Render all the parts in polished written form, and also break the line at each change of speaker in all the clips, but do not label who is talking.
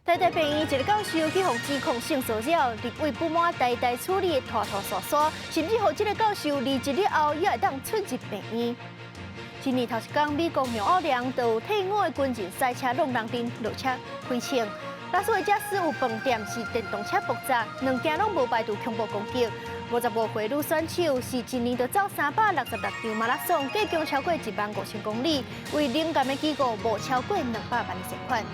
台大病院一个教授去予指控性騷擾，立委不滿台大處理的拖拖沙沙，甚至予這個教授離職了後，也會當出入病院。今年頭一工，美國紐奧良就退伍的軍人賽車挵人陣落車開槍。拉斯維加斯有飯店是電動車爆炸，兩件攏無排除恐怖攻擊。55歲女選手是一年就走366場馬拉松，計共超過1萬5000公里，為冷岩的機構募超過200萬的善款。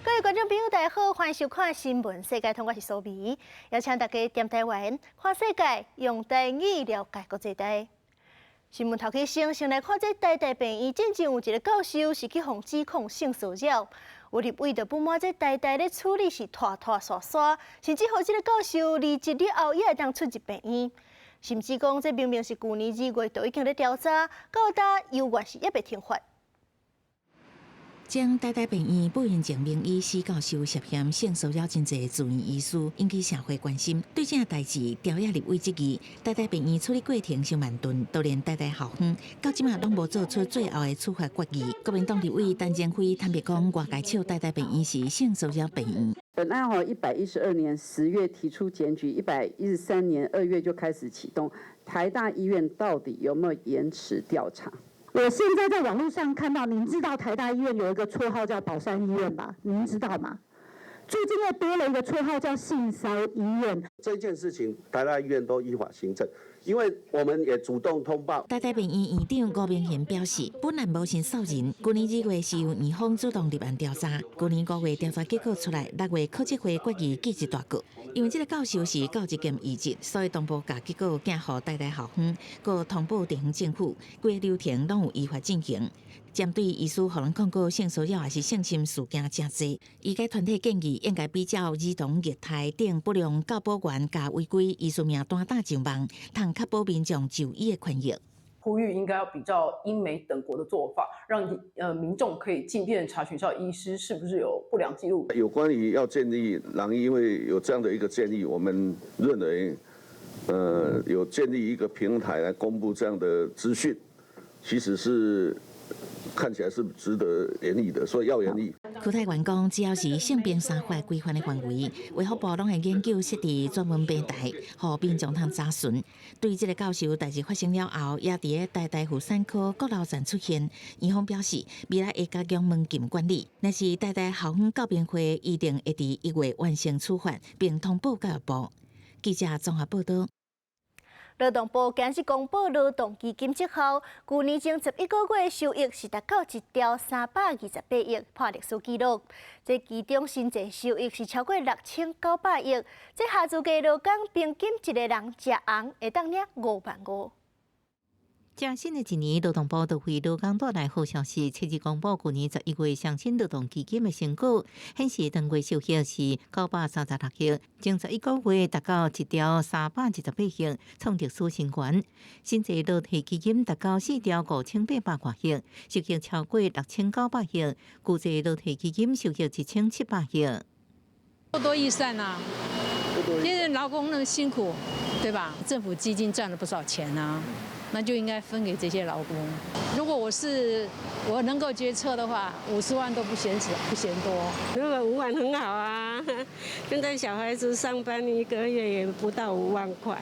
各位觀眾朋友，大家好，歡迎收看《新聞世界通》，我是蘇美，邀請大家踮台灣看世界，用台語了解國際大。新聞頭起先，先來看這台大病院進前有一個教授是去予指控性騷擾，有立委就不滿這台大咧處理是拖拖沙沙，甚至予這個教授離職了後也會當出入病院，甚至講這明明是舊年2月就已經咧調查，到今猶原是猶未懲罰。
前台大病院布雲靜名醫施教授涉嫌性騷擾真濟住院醫師，引起社會關心。對這代誌，朝野立委質疑，台大病院處理過程傷慢鈍，都連台大校方到這馬攏無做出最後的處罰決議。國民黨立委陳清輝坦白講，外界笑台大病院是性騷擾病院。
本案吼112年10月提出檢舉，113年2月就開始啟動，台大醫院到底有沒有延遲調查？
我現在在網絡上看到，您知道台大醫院有一個綽號叫寶山醫院吧？您知道嗎？最近又多了一個綽號叫性騷醫院。
這件事情，台大醫院都依法行政，因為我們也主動通報。
台大病院院長吳明賢表示，本案無申訴人，舊年2月是由院方主動立案調查，舊年5月調查結果出來，6月考紀會決議記一大過。因為這個教授是教職兼醫職，所以同步共結果寄予台大校方，閣通報地方政府，規個流程攏有依法進行。針對醫師予人控告性騷擾抑是性侵事件誠濟，醫界團體建議應該比照兒童虐待等不良教保員共違規醫師名單打上網，通確保民眾就醫的權益。
呼籲應該要比照英美等國的做法，讓民眾可以盡便查詢到醫師是不是有不良記錄。
有關於要建立人醫會有這樣的一個建議，我們認為，有建立一個平台來公布這樣的資訊，其實是看起來是值得研議的，所以要研議。
邱泰源講，只要是性平三法規範的範圍，衛福部攏會研究設置專門平台，予民眾通查詢。對這個教授代誌發生了後，也佇咧台大婦產科閣樓層出現。院方表示，未來會加強門禁管理。若是台大校方教評會一定會佇1月完成處罰，並通報教育部。記者綜合報道。
勞動部今日公布勞動基金績效，舊年前11個月收益是達到1兆328億，破歷史紀錄。這其中薪資收益是超過6900億。這合資格勞工平均一个人食紅會當領5萬5。
正新的一年，勞動部就為勞工帶來好消息。七日公布舊年11月雙新勞動基金的成果，顯示當月收益是936億，前11個月達到1兆328億，創歷史新高。薪資勞退基金達到4兆5800外億，收益超過6900億；舊制勞退基金收益1700億。
多多益善啊！因為勞工那麼辛苦，對吧？政府基金賺了不少錢啊。那就應該分給這些勞工。如果我能夠決策的話，50萬都不嫌少，不嫌多。
如果5萬很好啊，現在小孩子上班一個月也不到5萬塊。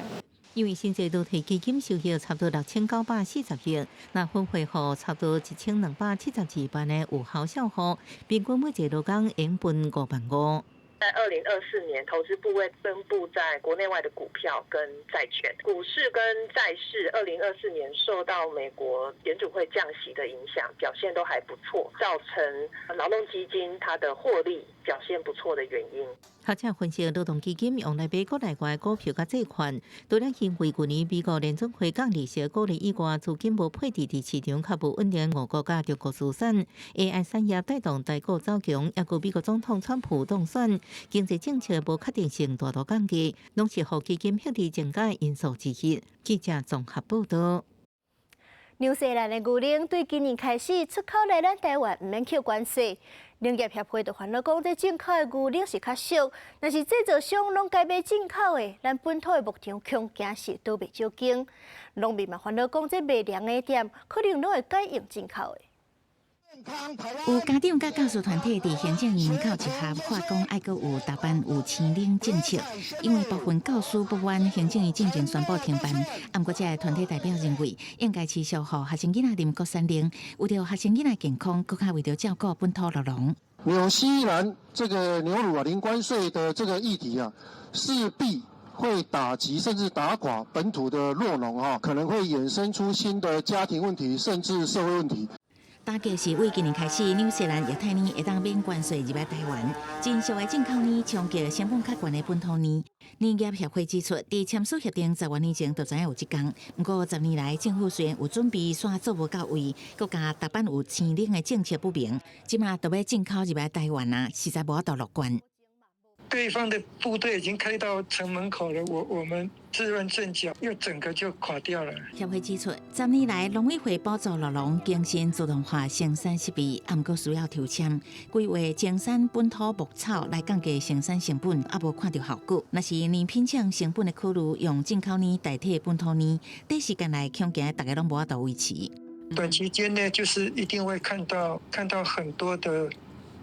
因為薪資勞退基金收益差不多6940億，若分配予差不多1272萬的有效數戶，平均每一個勞工應分5萬5。
在2024年，投資部位分布在國內外的股票跟債券，股市跟債市，2024年受到美國聯準會降息的影響，表現都還不錯，造成勞動基金它的獲利表現不錯的原因。
學者分析，勞動基金用來買國內外股票佮債券，除了因為舊年美國聯準會降利息鼓勵以外，資金無配置佇市場較無穩定五國佮中國資產，AI 產業帶動台股走強，抑閣美國總統川普當選，經濟政策無確定性大大降低，攏是予基金配置增加因素之一。記者綜合報道。
紐西蘭的牛奶對今年開始出口來咱台灣，毋免扣關稅。農業協會就煩惱講，這進口的牛奶是較俗，但是製造商攏改買進口的，咱本土的牧場恐驚是倒袂少間。農民嘛煩惱講，這賣糧的店可能攏會改用進口的。
有家長佮教師團體佇行政院門口集合，喊講愛閣有踏板有青奶政策，因為部分教師不滿行政院進前宣布停辦。毋過這个團體代表認為，應該持續予學生囡仔啉國產奶，為著學生囡仔健康，閣較為著照顧本土酪農。
紐西蘭這個牛乳啊，零關稅的這個議題啊，勢必會打擊甚至打垮本土的酪農啊，可能會衍生出新的家庭問題，甚至社會問題。
打擊是對今年開始，紐西蘭液態奶會當免關稅入來台灣，真俗的進口奶衝擊成本較懸的本土奶。奶業協會指出，佇簽署協定10外年前就知影有這工，毋過10年來政府雖然有準備，煞做無到位，閣加踏板有青奶的政策不明，這馬著欲進口入來台灣啊，實在無法度樂觀。
對方的部隊已經開到城門口了，我們自亂陣腳，又整個就垮掉了。
協會指出，10年來農委會補助酪農更新自動化生產設備，毋過需要抽籤，規劃增產本土牧草來降低生產成本，猶無看著效果。若是奶品廠成本的考慮，用進口奶代替本土奶，短時間內恐驚大家攏無法度維持。
短期間內，就是一定會看到很多的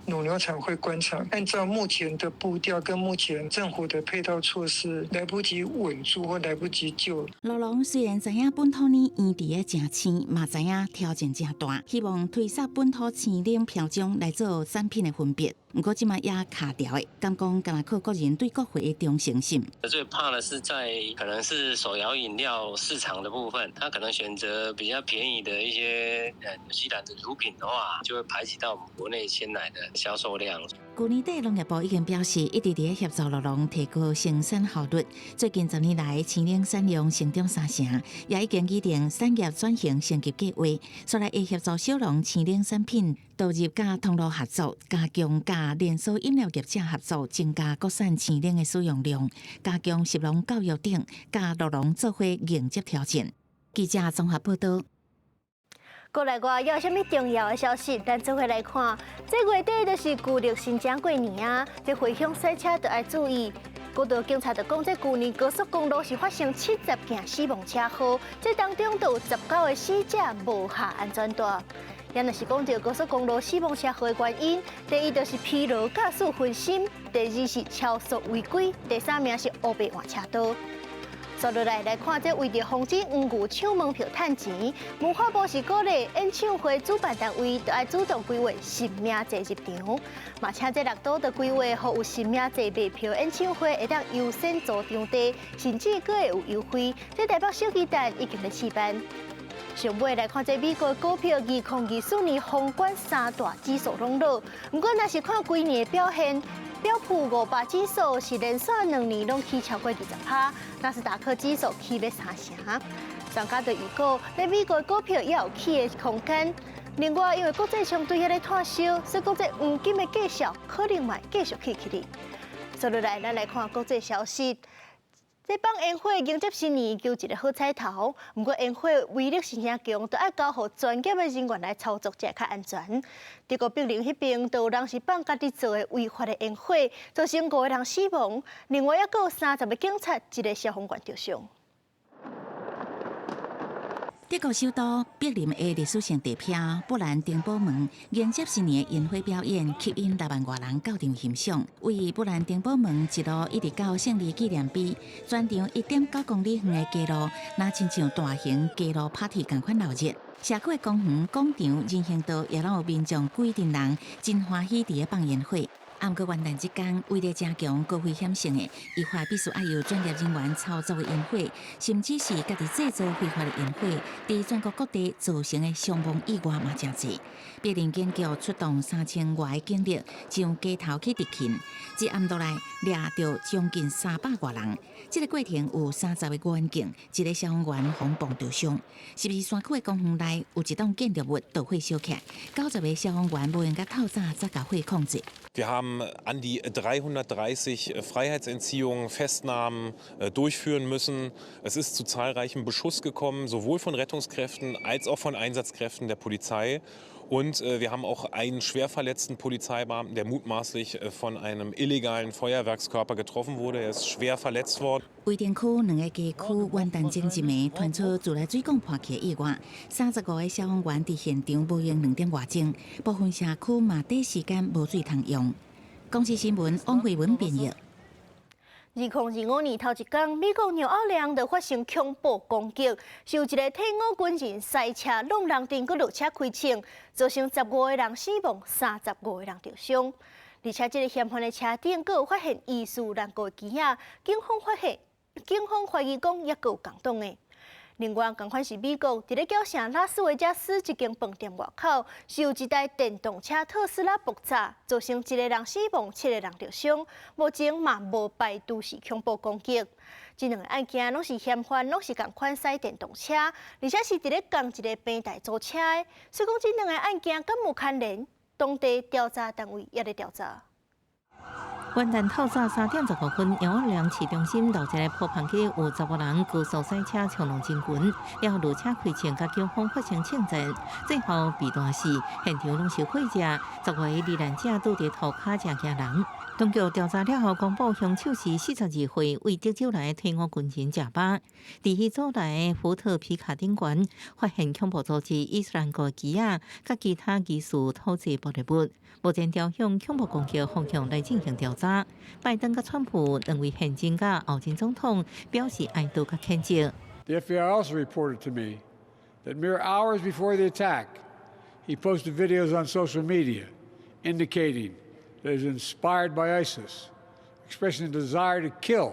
乳牛場會關廠，按照目前的步調跟目前政府的配套措施，來不及穩住或來不及救。
酪農雖然知影本土奶醃製的誠鮮，嘛知影挑戰誠大，希望推捒本土青奶標章來做產品的分別。毋過這馬也卡著的，敢講敢若靠個人對國貨的忠誠心。
最怕的是在可能是手搖飲料市場的部分，他可能選擇比較便宜的一些紐西蘭的乳品的話，就會排擠到我們國內鮮奶的銷售量。
去年底農業部已經表示，一直佇咧協助酪農提高生產效率。最近10年來，青奶產量成長三成，也已經擬定產業轉型升級計劃，所來會協助小農青奶產品導入佮通路合作，加強佮連鎖飲料業者合作，增加國產青奶的使用量，加強食農教育等，佮酪農做伙迎接挑戰。記者綜合報道。
國內外有啥物重要的消息，咱做伙來看。這月底就是舊曆新正過年啊，這回鄉賽車著愛注意。國道警察就講，這舊年高速公路是發生70件死亡車禍，這當中就有19個死者無下安全帶。也若是講著高速公路死亡車禍的原因，第一就是疲勞駕駛分心，第二是超速違規，第三名是烏白換車道。接落來來看，這為著防止黃牛搶門票趁錢，文化部是鼓勵演唱會主辦單位著愛主動規劃實名制入場，嘛請這六都著規劃，予有實名制賣票演唱會會當優先租場地，甚至閣會有優惠。這台北小巨蛋已經咧試辦。上尾來看，這美國股票2024年封關三大指數攏落，毋過若是看規年的表現，標普500指數是連續2年攏起超過20%，納斯達克指數起欲三成。專家就預告，咧美國股票猶有起的空間。另外，因為國際商對遐咧脫銷，所以講這黃金的價數可能會繼續起起哩。接落來，咱來看國際消息。這放煙火迎接新年，求一個好彩頭。毋過煙火威力是誠強，著愛交予專業的人員來操作，才會較安全。德國柏林彼邊，就有人是放家己做的違法的煙火，造成五個人死亡。另外，猶閣有30個警察、一個消防員著傷。
德國首都柏林的歷史性地標布蘭登堡門迎接新年的煙火表演，吸引6萬外人到場欣賞。位布蘭登堡門一路一直到勝利紀念碑，全長1.9公里遠的街路，若親像大型街路 party 仝款鬧熱。社區的公園、廣場、人行道也攏有民眾幾陣人真歡喜佇咧放煙火。毋過元旦這工，威力誠強、高危險性的，違法必須愛由專業人員操作的煙火，甚至是家己製造非法的煙火，佇全國各地造成的傷亡意外嘛誠濟。柏林警局出動3000外个警力，上街頭去執勤，一暗落來掠著將近300外人。這个過程有30個員警，一個消防員予碰著傷。12山區的公園內有一棟建築物導火燒起來，90個消防員無閒佮透早才共火控制。
Wir haben an die 330 Freiheitsentziehungen, Festnahmen durchführen müssen. Es ist zu zahlreichem Beschuss gekommen, sowohl von Rettungskräften als auch von Einsatzkräften der Polizei. Und wir haben auch einen schwer verletzten Polizeibeamten, der mutmaßlich von einem illegalen Feuerwerkskörper getroffen wurde. Er ist schwer verletzt worden.
威田區兩个街區元旦前一暝傳出自來水管破去的意外，35個消防員佇現場無閒2點外鐘，部分社區嘛短時間無水通用。公視新聞王慧文編譯。
2025年頭一工，美國紐奧良就發生恐怖攻擊，是有一个退伍軍人賽車挵人頂閣落車開槍，造成15個人死亡，35個人受傷。而且這个嫌犯的車頂閣有發現伊斯蘭國旗仔，警方懷疑講猶閣有共黨的。另外，仝款是美國，佇咧繳城拉斯維加斯一間飯店外口，是有一台電動車特斯拉爆炸，造成一个人死亡，七个人受傷。目前嘛無排除是恐怖攻擊。這兩个案件攏是嫌犯，攏是仝款駛電動車，而且是佇咧仝一个平台租車的。所以講，這兩个案件敢有牽連？當地調查單位也咧調查。
元旦透早3點15分，紐奧良市中心路一个鋪棚街有15人高速賽車衝入人群，了後落車開槍，佮警方發生槍戰，最後被彈死，現場攏是血跡，15個罹難者倒佇塗跤誠驚人。當局調查了後，公布兇手是42歲為德州來的退伍軍人賈巴。佇彼組內的福特皮卡頂懸發現恐怖組織伊斯蘭國旗仔，佮其他疑似土製爆裂物，目前朝向恐怖攻擊方向來進行調查。拜登佮川普兩位現任佮候任總統表示哀悼佮譴責。
The FBI also reported to me that mere hours before the attack, he posted videos on social media indicating that he was inspired by ISIS, expressing a desire to kill,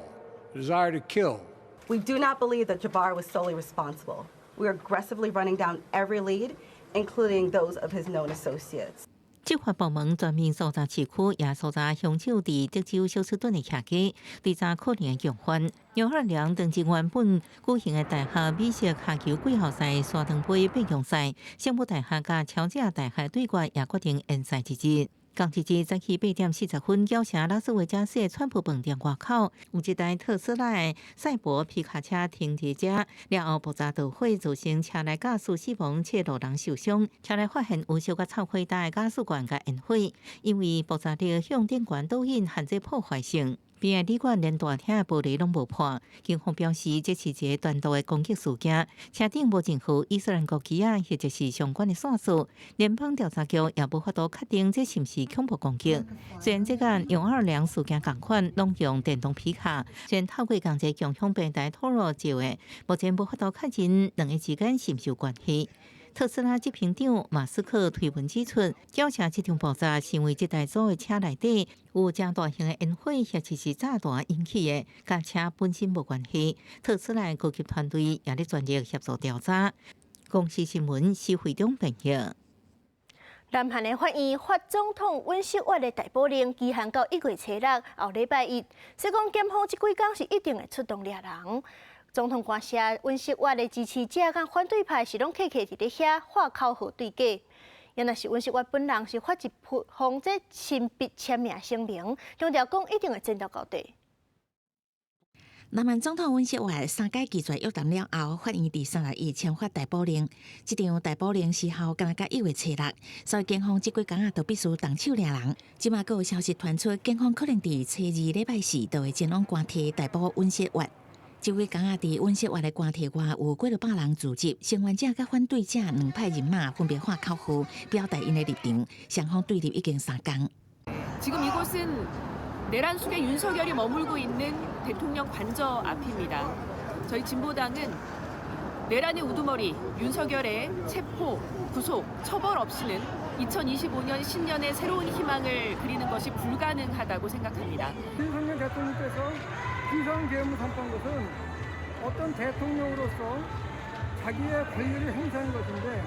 a desire to kill.
We do not believe that Jabbar was solely responsible. We are aggressively running down every lead, including those of his known associates.
執法部門全面搜查市區，也搜查兇手佇德州休斯頓的徛家，追查可能的共犯。紐奧良當日原本舉行的大學美式跤球季後賽沙場杯變強賽，聖母大學佮喬治亞大學對決也決定延賽一日。仝一日早起8點40分，繳城拉斯維加斯的川普飯店外口有一台特斯拉的賽博皮卡車停佇遮，了後爆炸導火，造成車內駕駛死亡，七路人受傷。車內發現有燒甲臭火焦的駕駛罐佮煙火，因為爆炸力向頂懸導引，限制破壞性。邊仔旅館連大廳的玻璃攏無破。警方表示，這是一個單獨的攻擊事件，車頂無任何伊斯蘭國旗仔或者是相關的線索。聯邦調查局也無法度確定這是毋是恐怖攻擊。雖然這個紐奧良事件仝款攏用電動皮卡，雖然透過仝一個共享平台 Turo 借的，目前無法度確認兩个之間是毋是有關係。特斯拉執行長馬斯克推文指出，繳城這場爆炸是因為這台租的車內底有誠大型的煙火或者是炸彈引起的，佮車本身無關係。特斯拉高級團隊也咧全力協助調查。公視新聞施惠中編譯。
南韓的法院發總統尹錫悅的逮捕令期限到1月初6，後禮拜一。所以講檢方這幾工是一定會出動掠人。總統官舍尹錫悅的支持者佮反對派是攏客客佇咧遐喊口號對決。猶若是尹錫悅本人是發一封這親筆簽名聲明，強調講一定會戰鬥到底。
南韓總統尹錫悅三擺拒絕約談了後，法院佇31簽發逮捕令。這張逮捕令時效干焦1月初6，所以警方這幾工仔都必須動手掠人。這馬閣有消息傳出，警方可能佇初二禮拜四就會前往官邸逮捕尹錫悅。這幾工仔佇尹錫悅的官邸外有幾落百人聚集，聲援者佮反對者兩派人馬分別喊口號，表達𪜶的立場。雙方對立已經3工。
지금 이곳은 내란 수괴 윤석열이 머물고 있는 대통령 관저 앞입니다. 저희 진보당은 내란의 우두머리 윤석열의 체포, 구속, 처벌 없이는 2025년 신년의 새로운 희망을 그리는 것이 불가능하다고 생각합니다.
윤석열 대통령께서 비상계엄을 선포한 것은 어떤 대통령으로서 자기의 권리를 행사한 것인데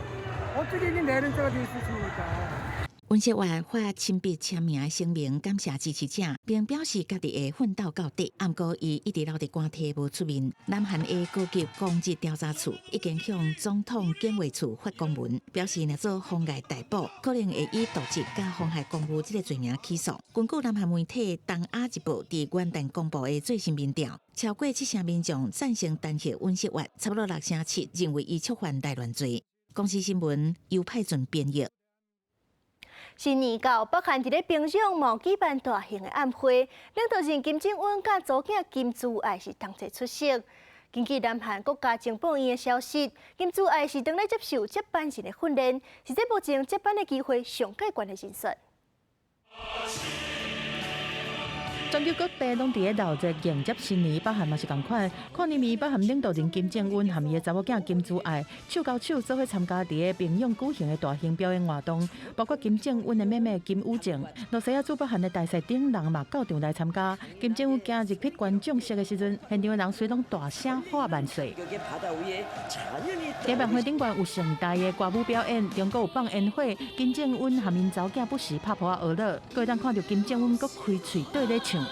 어떻게 이게 내란죄가 될 수 있습니까?
尹錫悅發親筆簽名聲明，感謝支持者，並表示家己會奮鬥到底。毋過，伊一直留佇官邸無出面。南韓的高級公職調查處已經向總統警衛處發公文，表示若做妨礙逮捕，可能會以瀆職佮妨害公務這个罪名起訴。根據南韓媒體《東亞日報》佇元旦公布的最新民調，超過七成民眾贊成彈劾尹錫悅，差不多六成七認為伊觸犯內亂罪。公視新聞，尤派准編譯。
新年到，北韓佇咧平壤嘛舉辦大型的暗會，領導人金正恩佮查某囝金珠愛是同齊出席。根據南韓國家情報院的消息，金珠愛是當咧接受接班人的訓練，是這目前接班的機會上蓋懸的人選。
全球各地攏佇咧鬧熱迎接新年，北韓嘛是仝款。跨年暝，北韓領導人金正恩和伊的查某囝金珠愛手牽手做伙參加佇咧平壤舉行的大型表演活動，包括金正恩的妹妹金與正、露西亞駐北韓的大使等人嘛到場來參加。金正恩行入去觀眾席的時陣，現場的人隨攏大聲喊萬歲。晚會頂懸有盛大的歌舞表演，中閣有放煙火。金正恩和𪜶查某囝不時拍噗仔娛樂，閣會當看著金正恩閣開喙綴咧唱。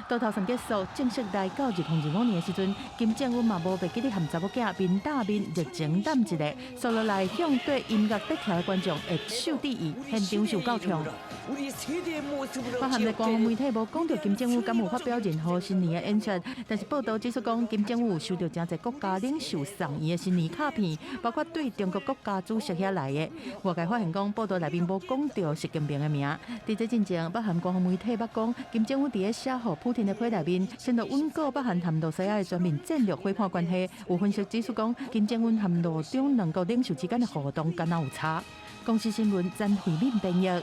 倒頭算結束，正式來到2025年的時陣，金正恩嘛無袂記得和查某囝面搭面熱情攬一下，紲落來向綴音樂得跳的觀眾握手致意，現場是有夠痛。北韓的官方媒體無講著金正恩敢有發表任何新年的演說，但是報道指出講，金正恩有收著誠濟國家領袖送伊的新年卡片，包括對中國國家主席遐來的。外界發現講，報道內面無講著習近平的名。佇這進前，北韓官方媒體捌講，金正恩佇咧寫予普廷的批內面，承諾穩固北韓和露西亞的全面戰略夥伴關係。有分析指出講，金正恩和露中兩國領袖之間的互動敢若有差。公視新聞曾慧敏編譯。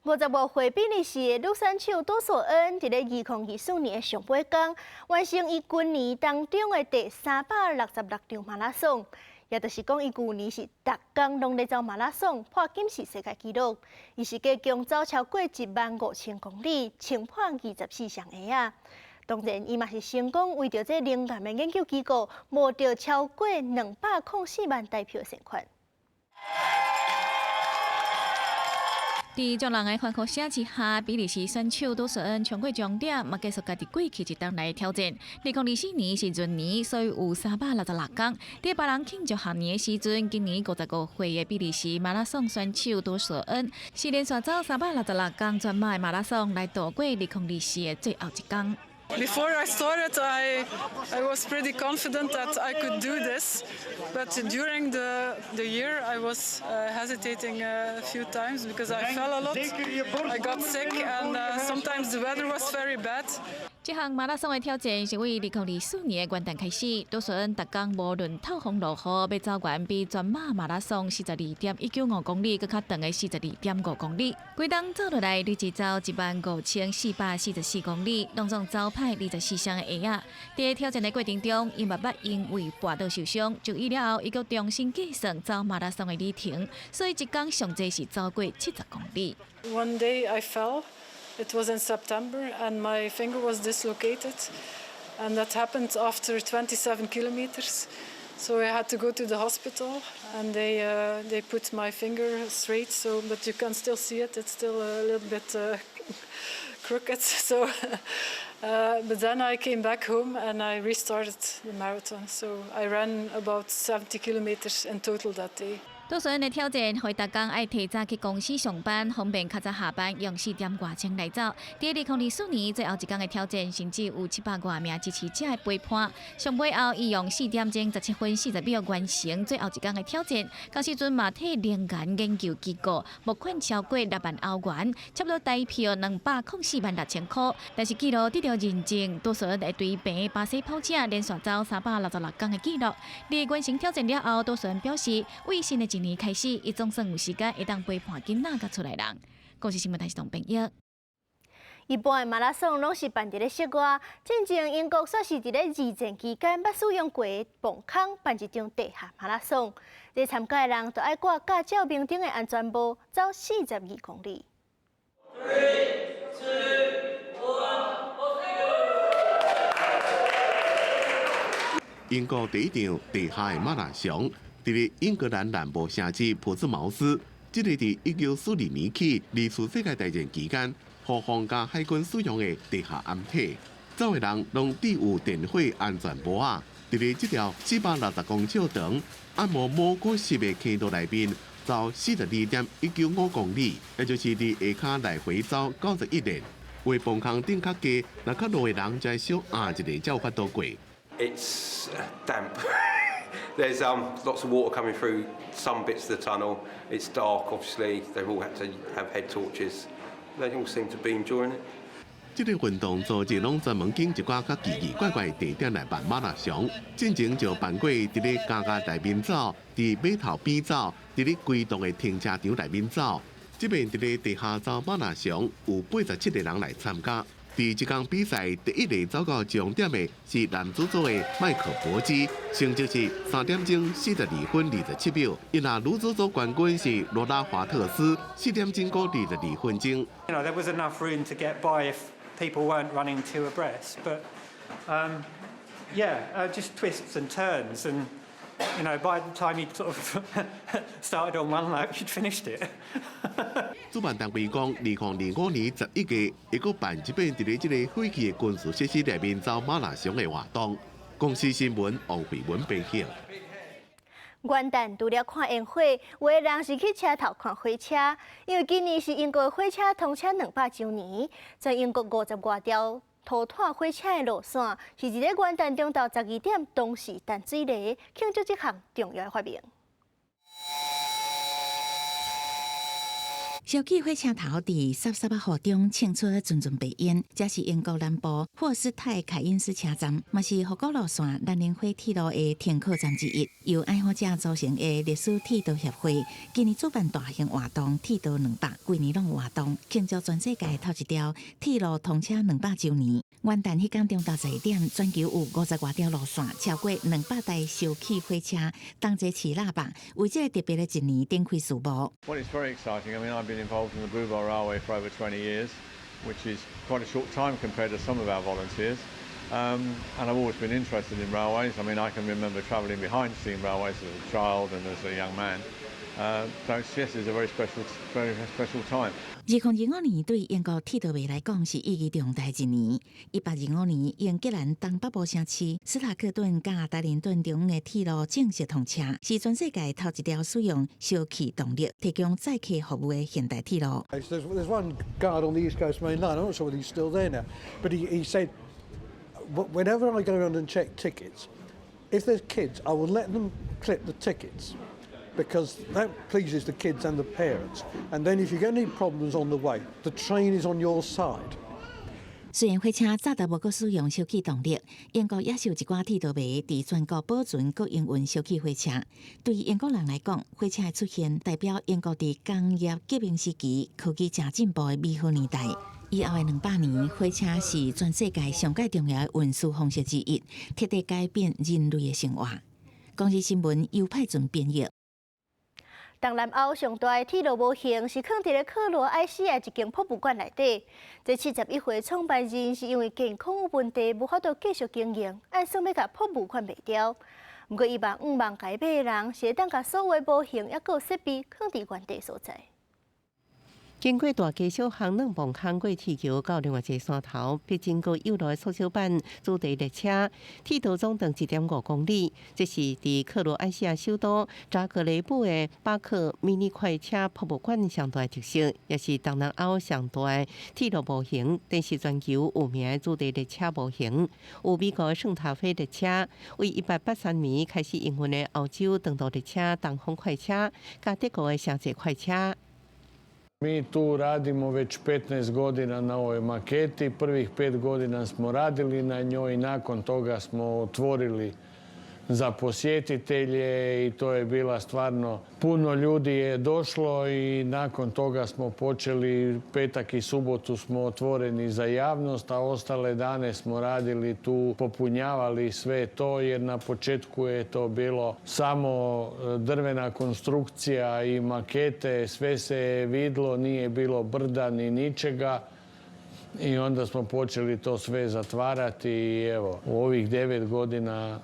55歲比利時的女選手多索恩，佇咧2024年的上尾工，完成伊今年當中的第366場馬拉松，也就是講，伊舊年是逐工攏咧走馬拉松，破金氏世界紀錄。伊是計共走超過1萬5千公里，穿破24雙鞋仔。當然，伊嘛是成功為著這靈感的研究機構募著超過204萬台票善款。
佇眾人的歡呼聲之下，比利時選手多索恩衝過終點，嘛結束家己過去一冬來的挑戰。2024年是閏年，所以有366工。佇別人慶祝跨年的時陣，今年55歲的比利時馬拉松選手多索恩是連續走366工全馬的馬拉松來度過2024的最後一工。
Before I started, I was pretty confident that I could do this, but during the year I was hesitating a few times because I fell a lot, I got sick, and sometimes the weather was very bad.
這項馬拉松的挑戰是為2024年的元旦開始，多索恩逐工無論透風落雨，欲走完比全馬馬拉松42.195公里閣較長的42.5公里。規冬走落來，累計走15,444公里，攏總走歹24雙的鞋仔。佇挑戰的過程中，伊嘛捌因為跋倒受傷，就醫了後，伊閣重新計算走馬拉松的里程，所以一工上濟是走過70公里。
One day I fell. It was in September and my finger was dislocated, and that happened after 27 kilometers. So I had to go to the hospital and they put my finger straight, so, but you can still see it, it's still a little bit crooked. So, but then I came back home and I restarted the marathon. So I ran about 70 kilometers in total that day.
多索恩的挑戰，予伊逐工愛提早去公司上班，方便較早下班，用4點外鐘來走。佇2024年最後一工的挑戰，甚至有700外名支持者的陪伴。上尾後，伊用4點鐘17分40秒完成最後一工的挑戰。仝時陣嘛替靈感研究機構募款超過6萬歐元，差不多台票204萬6千箍。但是紀錄得著認證，多索恩會追平巴西跑者連續走366工的紀錄。佇完成挑戰了後，多索恩表示，為新的一年開始，伊總算有時間會當陪伴囡仔佮厝內人。公視新聞台是董編譯。
一般的馬拉松攏是辦佇咧室外，進前英國煞是佇咧二戰期間捌使用過的磅空辦一場地下馬拉松。這參加的人都愛掛佮照明燈的安全帽，走42公里。
Three, two, one.
英國第一場地下的馬拉松，佇咧英格蘭南部城市朴茲茅斯，這个佇1942年起二次世界大戰期間，予皇家海軍使用的地下掩體，走的人攏戴有電火安全帽仔。佇咧這條460公尺長、按摩蘑菇式的坑道內面，走42.195公里，也就是佇下跤來回走91練。為磅空頂較低，若較路的人才小壓一下才有法度過。
It's damp.
There's lots of water coming through some bits of the tunnel. It's dark, obviously. They've all had to have head torches. They all seem to be enjoying it.
這个運動組織攏專門揀一寡較奇奇怪怪地點來辦馬拉松，進前就辦過佇咧加家內面走，佇碼頭邊走，佇咧規棟的停車場內面走。這擺佇咧地下走馬拉松，有87個人來參加。佇這工比賽第一个走到終點的是男子組的麥克伯基，成績是3點鐘42分27秒。伊若女子組冠軍是羅拉華特斯，4點鐘閣22分鐘。
There was enough room to get by if people weren't running two abreast, but yeah, just twists and turns, and by the time you'd sort of started on one lap, you'd finished it.
主辦單位講，2025年11月會閣辦一擺佇咧這个廢棄的軍事設施內面走馬拉松的活動。公視新聞王慧文編譯。
元旦除了看煙火，有的人是去車頭看火車，因為今年是英國火車通車200週年，全英國50外條塗炭火車的路線，是佇咧元旦中晝12點同時彈水螺，慶祝這項重要的發明。
燒氣火車頭佇濕濕仔雨中衝出陣陣白煙，這是英國南部霍斯泰凱因斯車站，嘛是河谷路線蘭寧火鐵路的停靠站之一。由愛好者組成的歷史鐵道協會，今年主辦大型活動“鐵道兩百”，規年攏有活動，慶祝全世界頭一條鐵路通車200週年。元旦彼工中晝12點，全球有50外條路線，超過200台燒氣火車，同齊吹喇叭，為這个特別的一年展開序幕。
Well, it's very exciting. I mean, I've been involved in the Bluebell Railway for over 20 years, which is quite a short time compared to some of our volunteers. And I've always been interested in railways. I mean, I can remember travelling behind steam railways as a child and as a young man. So yes, it's a very special, very special time.
2025年對英國鐵道迷來講是意義重大一年。1825年，英格蘭東北部城市斯塔克頓佮達靈頓中的鐵路正式通車，是全世界頭一條使用燒氣動力提供載客服務的現代鐵路。
There's one guard on the East Coast Main Line. I'm not sure whether he's still there now, but he said, whenever I go around and check tickets, if there's kids, I will let them clip the tickets, because that pleases the kids and the parents. And then if you get any problems on the way, the train is on your side.
雖然火車早就無閣使用燒氣動力，英國也是有一寡鐵道迷佇全國保存閣營運燒氣火車。對英國人來講，火車的出現代表英國佇工業革命時期科技誠進步的美好年代。以後的200年，火車是全世界上蓋重要的運輸方式之一，徹底改變人類的生活。公視新聞尤派准編譯。
東南歐上大的鐵路模型是囥佇咧克羅埃西亞一間博物館內底。這71歲創辦人是因為健康有問題，無法度繼續經營，按算欲共博物館賣掉。毋過伊望向望共伊買的人，是會當共所有模型抑閣有設備囥佇原地所在。
經過大街小巷、兩磅坑過鐵橋到另外一个山頭，必經過幼路的縮小版主題列車，鐵道總長1.5公里。這是佇克羅埃西亞首都扎格雷布的巴克迷你快車博物館上大的特色，也是東南歐上大的鐵路模型，這是全球有名的主題列車模型。有美國的聖塔菲列車，為1883年開始營運的歐洲長途列車東方快車，佮德國的城際快車。
Mi tu radimo već 15 godina na ovoj maketi. Prvih 5 godina smo radili na njoj, nakon toga smo otvorili za posjetitelje i to je bila stvarno puno ljudi je došlo i nakon toga smo počeli, petak i subotu smo otvoreni za javnost, a ostale dane smo radili tu, popunjavali sve to jer na početku je to bilo samo drvena konstrukcija i makete, sve se je vidlo, nije bilo brda ni ničega. I onda smo počeli to sve zatvarati i evo, u ovih 9 godina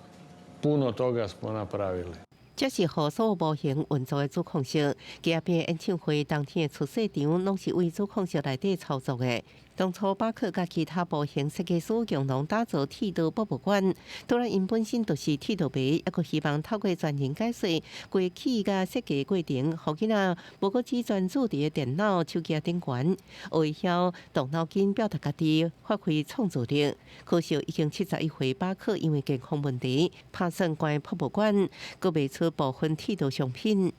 puno toga smo napravili.
這是予所有模型運作的主控室，街仔邊演唱會當天的出賽場，攏是位主控室內底操作的。當初巴克佮其他模型設計師共同打造鐵道博物館，當然𪜶本身就是鐵道迷，抑閣希望透過專人解說過去佮設計過程，予囡仔無閣只專注佇電腦、手機頂懸，會曉動腦筋表達家己，發揮創造力。可惜已經71歲巴克因為健康問題，拍算關博物館，閣賣出部分鐵道商品。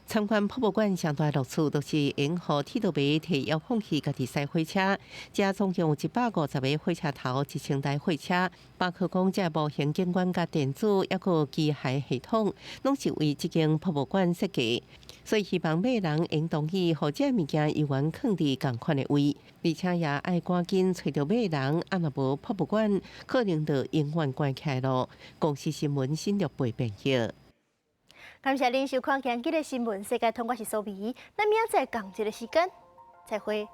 參觀博物館上大樂趣，就是會予鐵道迷提遙控器家己駛火車。遮總共有150個火車頭，1000台火車。巴克講，這模型景觀佮電子，抑閣機械系統，攏是為這間博物館設計。所以希望買人會同意，予這物件猶原囥佇仝款的位，而且也愛趕緊揣著買人，啊若無博物館可能就永遠關起來囉。公視新聞新竹編譯。
感謝恁收看今日的新聞世界通，我是蘇美，咱明仔載仝一个時間，再會。